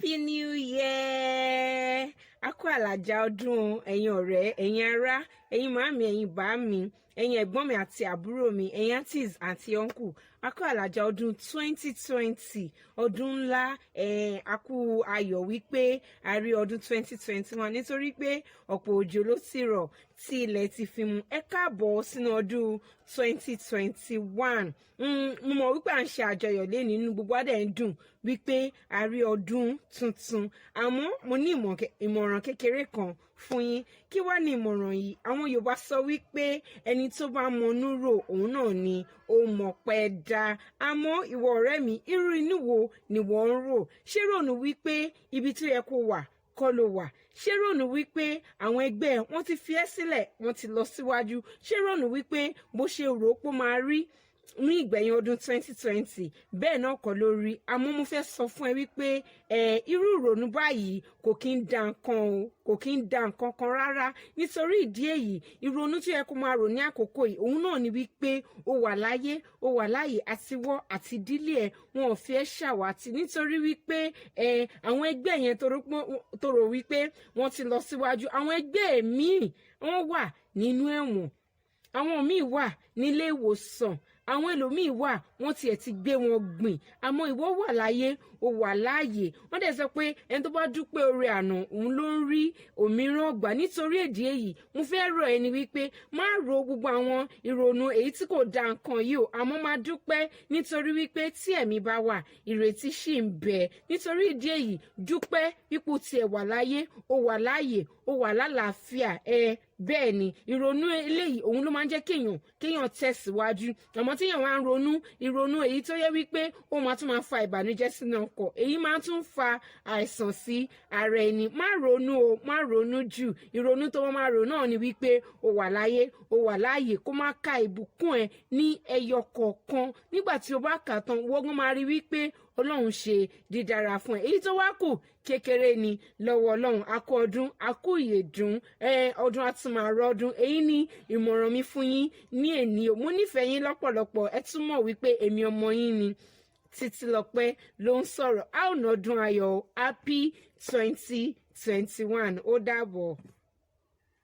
Happy New Year! A kú àlàjá ọdún o, ẹ̀yin ọ̀rẹ́, ẹ̀yin ará, ẹ̀yin màámi, ẹ̀yin bàámi, ẹ̀yin ẹ̀gbọ́n mi àti àbúrò mi, ẹ̀yin aunties àti uncle. A kú àlàjá ọdún 2020, ọdún ńlá. A kú ayọ̀ wípé a rí ọdún 2021, nítorí pé ọ̀pọ̀ òjò ló ti rọ̀ tí ilẹ̀ ti fi mu. Ẹ káàbọ̀ sínú ọdún 2021. Mo mọ̀ wípé à ń ṣe àjọyọ̀ lé nínú gbogbo adẹ̀ ń dùn wípé a rí ọdún tuntun, àmọ́ mo ní ìmọ̀ràn kékeré kan fún yín. Kí wá ní ìmọ̀ràn yìí? Àwọn Yorùbá sọ wípé ẹni tó bá mọnú rò, òun náà ni ó mọpẹ́ dá. Àmọ́ ìwọ ọ̀rẹ́ mi, irú inú wo ni wọ́n ń rò? Ṣé rònú wípé ibi tó yẹ kó wà kọ́ ló wà? Ṣé rònú wípé àwọn ẹgbẹ́ wọn ti fi ẹ́ sílẹ̀, wọ́n ti lọ síwájú? Ṣé rònú wípé bó ṣe rò ó pé ó máa rí ní ìgbẹ̀yìn ọdún 2020, bẹ́ẹ̀ náà kọ́ ló rí? Àmọ́ mo fẹ́ sọ fún ẹ wípé irú ìrònú báyìí kò kí ń da nǹkan o, kò kí ń da nǹkan kan rárá. Nítorí ìdí èyí, ìrònú tó yẹ kó máa rò ní àkókò yìí, òun náà ni wípé ó wà láyé, ó wà láàyè, àtiwọ́ àti ìdílé ẹ, wọn ò fi ẹ́ ṣàwátì, nítorí wípé àwọn ẹgbẹ́ yẹn tó rò wípé wọ́n ti lọ síwájú, àwọn ẹgbẹ́ míì wọ́n wà nínú ẹ̀wọ̀n, àwọn míì wà nílé ìwòsàn, àwọn ẹlòmíì wà, wọ́n tiẹ̀ ti gbé wọn gbìn. Àmọ́ ìwọ wà láyé, ó wà láàyè. Wọ́n dẹ̀ sọ pé ẹni tó bá dúpẹ́ oore àná, òun ló ń rí òmíràn gbà. Nítorí èdè èyí, mo fẹ́ rọ̀ ẹni wípé má ro gbogbo àwọn ìrònú èyí tí kò da nǹkan yìí o, àmọ́ máa dúpẹ́, nítorí wípé tí ẹ̀mí bá wà, ìrètí ṣì ń bẹ. Nítorí ìdí èyí, dúpẹ́ ipò tiẹ̀ wà láyé, ó wà láàyè, ó wà lálàáfíà. Ẹ bẹ́ẹ̀ ni, ìrònú eléyìí, òun ló máa ń jẹ́ kéèyàn tẹ̀síwájú. Àmọ́ téèyàn wá ń ronú ìrònú èyí tó yẹ wípé ó máa tún máa fa ìbànújẹ́ sínú ọkọ̀, èyí máa tún fa àìsàn sí ara ẹni. Má ronú o, má ronú jù. Ìrònú tó máa rò náà ni wípé ó wà láyé, ó wà láàyè, kó má ka ìbùkún ẹ ní ẹyọ kọ̀ọ̀kan. Nígbà tí o bá kà tán, wọ́n máa rí wípé Ọlọ́run ṣe dídára fún ẹ. Èyí tó wá kù, kékeré ni lọ́wọ́ Ọlọ́run. A kú ọdún, a kú ìyèdún, ọdún á tún máa rọ́dún. Èyí ni ìmọ̀ràn mi fún yín ní èní o. Mo nífẹ̀ẹ́ yín lọ́pọ̀lọpọ̀. Ẹ tún mọ̀ wípé èmi ọmọ yín ni, Títílọpẹ́ ló ń sọ̀rọ̀. A ò nọdún ayọ̀. Happy 2021. Ó dàbọ̀.